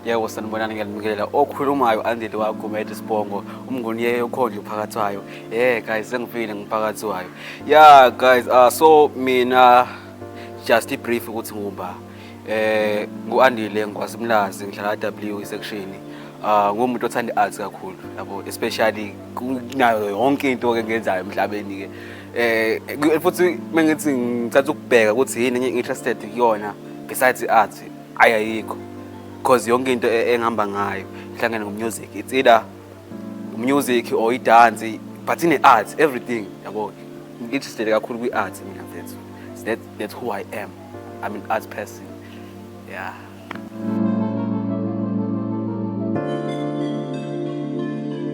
Yebo, sanibonani, ngiyanibingelela. Okhulumayo Andile waGumede Sibongo, umnguni yeye ukhondla uphakathi wayo. Guys, sengifikile ngiphakathi wayo. Yeah guys, so mina just i brief ukuthi ngumba. Ngu-Andile ngwasimlazi, ngihlala W section. Ngumuntu othanda i-arts kakhulu, yabo, especially kunayo yonke into ke ngiyenzayo emhlabeni ke. Futhi mengithi ngithatha ukubheka ukuthi yini enye interested kuyona besides i-art, ayayikho. Because yonke into engihamba ngayo ihlangene ngo-music. It's either music or i-dance, but ine-art, everything, yabo. Interested kakhulu kwi-art mina mfethu. So that's who I am. I'm an art person. Yeah.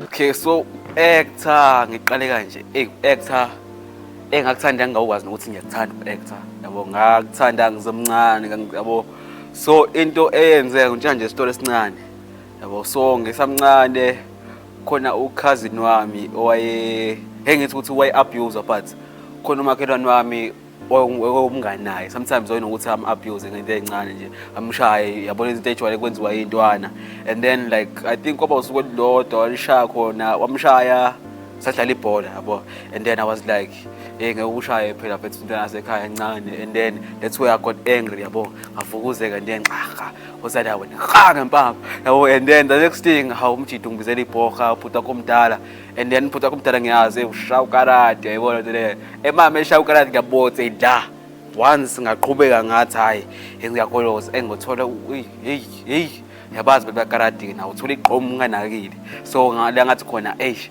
Okay, so actor ngiqale kanje. Hey, actor engakuthanda ngingakwazi nokuthi ngiyakuthanda uku-actor. Yabo, ngakuthanda ngizomncane, yabo. So into eyenzeka nje nje isitori esincane. Yabo, so ngisamncane khona ucousin wami owaye engithi ukuthi waye abuse, but khona umakhelwane wami owumngani naye sometimes wayenokuthi am abuse ngento encane nje, amshaye, yabona, izinto ejwayele kwenziwa intwana. And then like I think kwaba usuku olulodwa walishaya khona, wamshaya sadlala ibhola, yabo. And then I was like, hey, ngeke ushaye phela mfethu intwana yasekhaya encane. And then that's where I got angry, yabo, ngavukuzeka and then cha osala wena ha ngempama, yabo. And then the next thing, hawu, umjidi ungibizela ibhoha, ubhuti wakho omdala. And then ubhuti wakho omdala ngiyazi ushaya ukarate, yayibona nto leyo, emama eshaya ukarate, ngiyabotse la once ngaqhubeka ngathi hayi ngiyagoloza engothola, hey hey, yabazi bebakarate nawo uthola igqomu unganakile. So ngala ngathi khona, eish,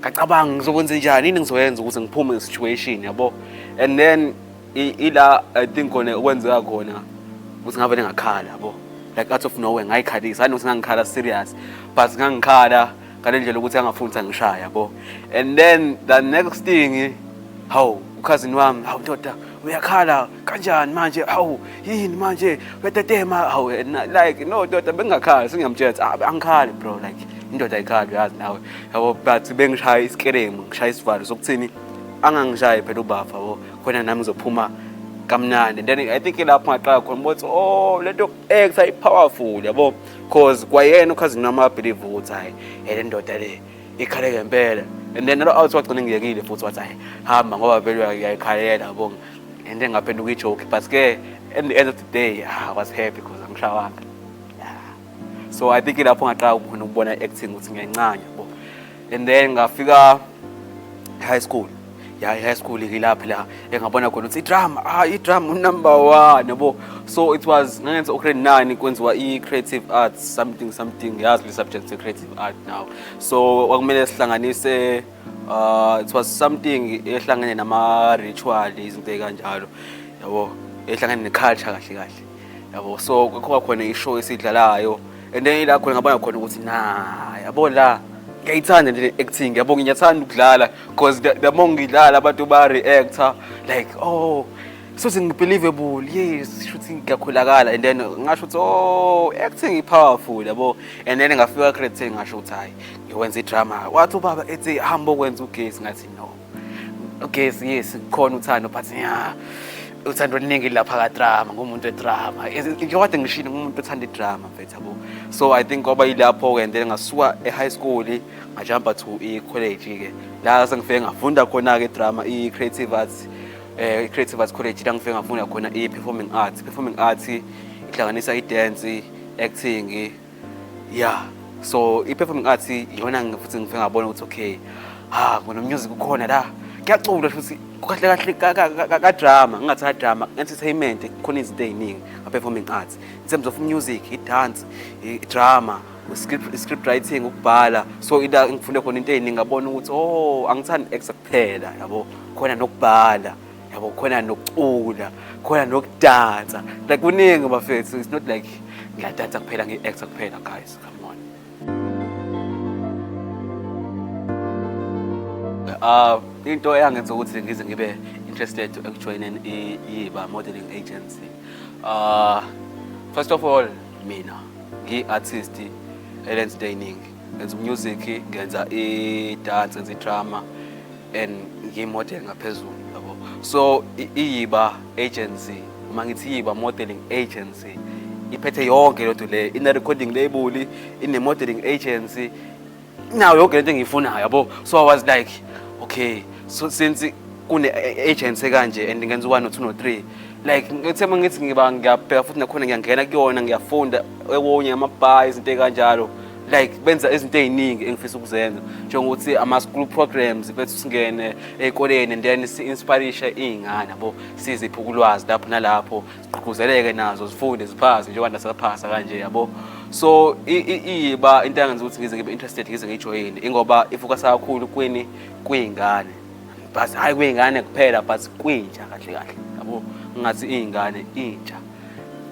ngacabanga ngizokwenza njani, yini ngizoyenza ukuze ngiphume nge-situation, yabo. And then ila I think khona okwenzeka khona ukuthi ngavele ngakhala, yabo, like out of nowhere ngayikhalisa. Hayi nokuthi ngangikhala serious, but ngangikhala ngale ndlela ukuthi angafuni ukuthi angishaya, yabo. And then the next thing, hawu, ukhazini wami, hawu ndoda, uyakhala kanjani manje, hawu yini manje, uyatetema, hawu. Like no ndoda, bengingakhala, sengiyamtshela ukuthi ah, angikhali bro, like indoda ayikhali, uyazi nawe, yabo. But bengishaya isikelemu, ngishaya isivalo sokuthini angangishayi phela ubafa, yabo, khona nami ngizophuma kamnandi. And then I think lapho ngaqala khona ukuthi oh, lento yoku-actor i-powerful, yabo, cause kwayena ukhazini wami wabelieve ukuthi hayi, le ndoda le ikhale ngempela. And then lo out wagcina ngiyekile futhi, wathi hayi hamba ngoba vele uyayikhalela, yabo. And then ngaphenduka i-joke, but ke at the end of the day, ah, I was happy because angishawanga. Yeah. So I think lapho ngaqala khona ukubona i-acting ukuthi ngiyayincanya, yabo. And then ngafika high school, ya, high school ngilapha la engabona khona ukuthi i-drama, ah, i-drama number 1, yabo. So it was ngangenza u-grade 9, kwenziwa i-creative arts something something, yazi le subject ye-creative art now. So kwakumele sihlanganise, it was something ehlangene nama ritual, izinto ezikanjalo, yabo, ehlangene ne-culture kahle kahle, yabo. So kwakho khona i-show esidlalayo, and then ila khona ngabona khona ukuthi na, yabo, la ngiyayithanda nje acting, yabo, ngiyathanda ukudlala, because the more ngidlala abantu ba reactor like, oh, so believable, yes, shuthi ngiyakholakala. And then ngasho ukuthi oh, acting i powerful, yabo. And then ngafika grade 10, ngasho ukuthi hayi, ngikwenza idrama. Wathi ubaba ethi hamba okwenza ugesi, ngathi no, ugesi, yes, khona uthando, but yeah, uthando oluningi lapha ka drama, ngumuntu wedrama njengoba ngishilo, ngumuntu othanda idrama mfethu, yabo. So I think kwaba yilapho ke, and then ngasuka e high school ngajumpa to i college ke, la sengifike ngafunda khona ke drama, i creative arts, i Creative Arts College, la ngifike ngafunda khona i performing arts. Performing arts ihlanganisa i dance, acting, yeah. So i performing arts iyona futhi ngifike ngabona ukuthi okay, ha, ngona music ukhona la, kuyacula futhi kahle kahle ka drama, ngingathi ka drama, entertainment, khona izinto eziningi nga performing arts in terms of music, i dance, i drama, script writing, ukubhala. So ila ngifunde khona into eziningi, ngabona ukuthi oh, angithandi actor kuphela, yabo, khona nokubhala, yabo, khona nokucula, khona nokudansa, like kuningi bafethu. It's not like ngiyadansa kuphela, ngi-actor kuphela, guys, come on. Into eyangenza ukuthi ngize ngibe interested ekujoyineni iYiba modeling agency, first of all, mina ngiyi-artist elenza into ey'ningi, ngenza music, ngenza i-dance, ngenza i-drama and ngiyi-model ngaphezulu, yabo. So iYiba agency, uma ngithi Yiba modeling agency, Iphethe yonke lento le, ine recording label, ine modeling agency, inayo yonke lento engiyifunayo, yabo. So I was like, okay, so since kune agency kanje and ngenza u-1 no 2 no 3, like ngithe uma ngithi ngiba ngiyabheka futhi nakhona ngiyangena kuyona, ngiyafunda okunye amabhayi, izinto ey'kanjalo, like benza izinto ey'ningi engifisa ukuzenza, njengokuthi ama-school programs bethu, singene ey'koleni and then si-inspirishe iy'ngane, yabo, siziphe ulwazi lapho nalapho, sigqugquzeleke nazo, zifunde, ziphase njengoba nasaphasa kanje, yabo. So iyiba into engenza ukuthi ngize ngibe interested, ngize ngiyijoyine, ingoba ifocusa kakhulu kwini, kwiy'ngane, but hhayi kwiy'ngane kuphela, but kwintsha kahle kahle, yabo. Ngingathi iy'ngane, intsha,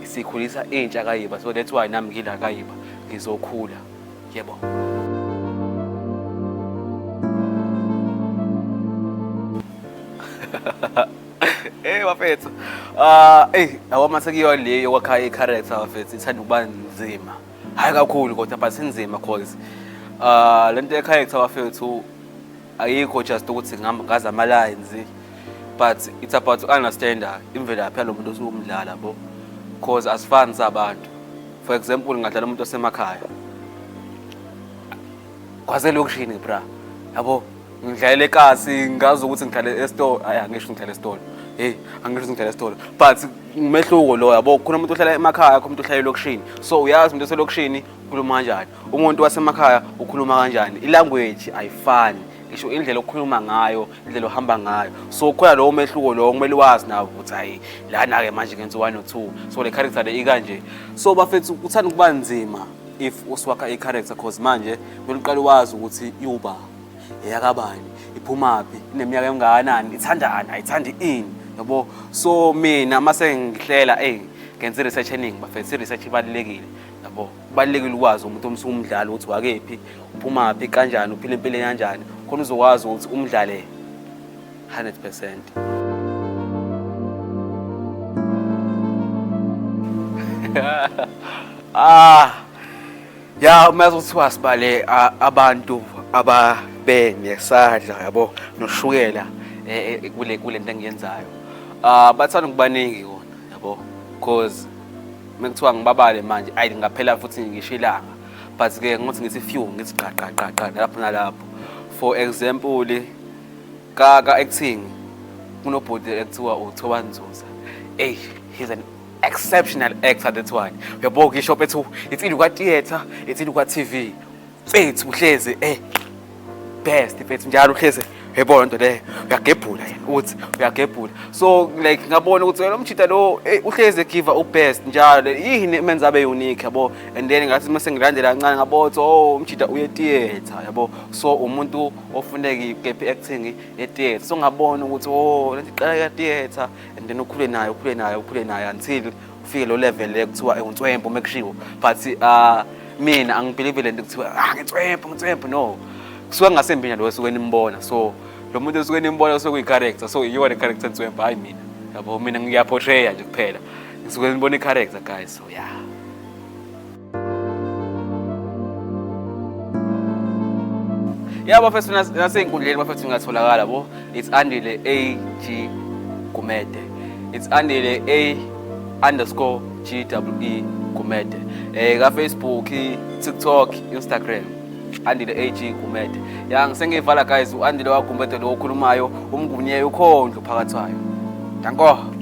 sikhulisa intsha kaYiba. So that's why nami ngila kaYiba, ngizokhula, yebo. Bafethu, ah, ey, yabo, mase kuyiwa le yokwakha i-character, bafethu, ithanda ukuba nzima, hhayi kakhulu kodwa, but inzima, cause lento ye-character, bafethu, ayikho just ukuthi ngazi ama-lines, but it's about to understand imvelaphi yalo muntu osuke umdlala, yabo, cause asifani sabantu. For example, ngingadlala umuntu osemakhaya kwaselokishini, bra, yabo, ngidlalela ekasi, ngazi ukuthi ngidlale esitolo. Hayi, angisho ngidlale esitolo, hey, angisho ngidlale esitolo, but umehluko lo, yabo, khona umuntu ohlala emakhaya, khona umuntu ohlala elokishini. So uyazi umuntu oselokishini ukhuluma kanjani, umuntu wasemakhaya ukhuluma kanjani, ilanguage ayifani, ngisho indlela okhuluma ngayo, indlela ohamba ngayo. So khona lowo mehluko lowo kumele wazi nawe ukuthi hayi, lana-ke manje ngenza u-one no-two, so le character le ikanje. So bafethu, kuthanda ukuba nzima if usiwakha i-character, cause manje kumele uqale wazi ukuthi iwuba eyakabani, iphumaphi, ineminyaka engakanani, ithandani, ayithandi ini, yabo. So mina mase ngihlela, eyi, ngenza i-research eningi, bafethu. I-research ibalulekile, yabo. Kubalulekile ukwazi umuntu omsuke umdlalo ukuthi wakephi, uphumaphi, kanjani, uphila impilo kanjani, khona uzokwazi ukuthi umdlale 100%. Ah, ya, uma kuthiwa sibale abantu ababe nesandla, yabo, noshukela kule nto engiyenzayo, ah, bathanda ukubaningi kona, yabo, cause mekuthiwa ngibabale manje, ayi, ngaphela futhi ngisho ilanga. But ke ngokuthi ngithi few, ngithi qa qa qa qa lapho nalapho, for example, ka acting kunobhuti ekuthiwa uThoba Nzuza. Ey, he's an exceptional actor, that one, uyabo. Ngisho bethu, it's either kwa theater, it's either kwa TV, mfethu, uhlezi best, mfethu, njalo uhlezi, uyayibona into leyo, uyagebhula yena, uthi uyagebhula. So like ngabona ukuthi lo mjita lo, uhlezi egiva ubest njalo, yini emenza abe unique, yabo. And then ngathi mase ngilandela kancane, ngabona ukuthi oh, umjita uye theater, yabo. So umuntu ofuneka kephi acting e-theater. So ngabona ukuthi oh, lento iqala ka theater and then ukhule nayo, ukhule nayo, ukhule nayo until ufike lo level le kuthiwa unswempu mekushiwo. But mina angibelieve lento kuthiwa ah, ngitswempu, ngitswempu, no. Kusuke kungasembina lo esuke nimbona. So lo muntu esuke nimbona kusuke kuyi-character, so yiyo le character nswempu, hayi mina, yabo. Mina ngiyaportraya nje kuphela, ngisuke nibona i-character, guys. So yeah. Ya bafethu, nasey'nkundleni, bafethu, ngingatholakala bo, it's Andile A G Gumede, it's Andile A underscore G W E Gumede, ka Facebook, TikTok, Instagram, Andile A G Gumede. Ya, ngisengiyivala guys. U-Andile waGumede lo okhulumayo, umngunye ukhondlo phakathi wayo. Danko.